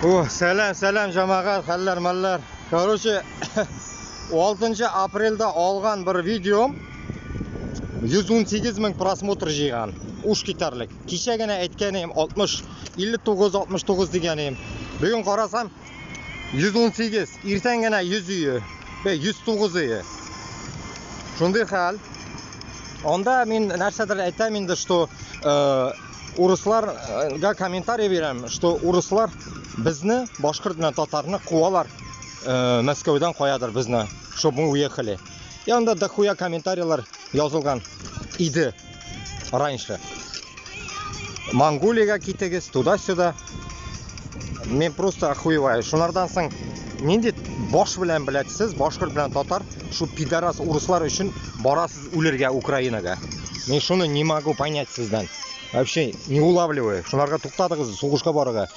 О, сәлам, сәлам, җәмәгать, хәлләр, мәлләр. Короче, 6 апрельдә алган бер видеом 118 мең просмотр җыйган. Уш китәрлек. Кичә генә әйткән идем 60, 59, 69 дигән идем. Бүген карасам 118, иртән генә 100 өе, 109 өе. Шундый хәл. Анда мин нәрсәдер әйтәм инде, что урысларга комментарий бирәм, что урыслар безне, башкорт белән татарны куалар Мәскәүдән каядыр безне, чтобы мы уехали. И анда дохуя комментарийлар язылган иде раньше. Монголиягә китегез, туда-сюда. Мин просто охуеваю. Шунардан соң нинди баш белән, блядь, сез, башкорт белән татар, шу пидорас урыслар өчен барасыз үлергә Украинага? Мин шуны не могу понять сездән. Вообще не улавливаю. Шунарга туктатыгыз, сугышка барырга.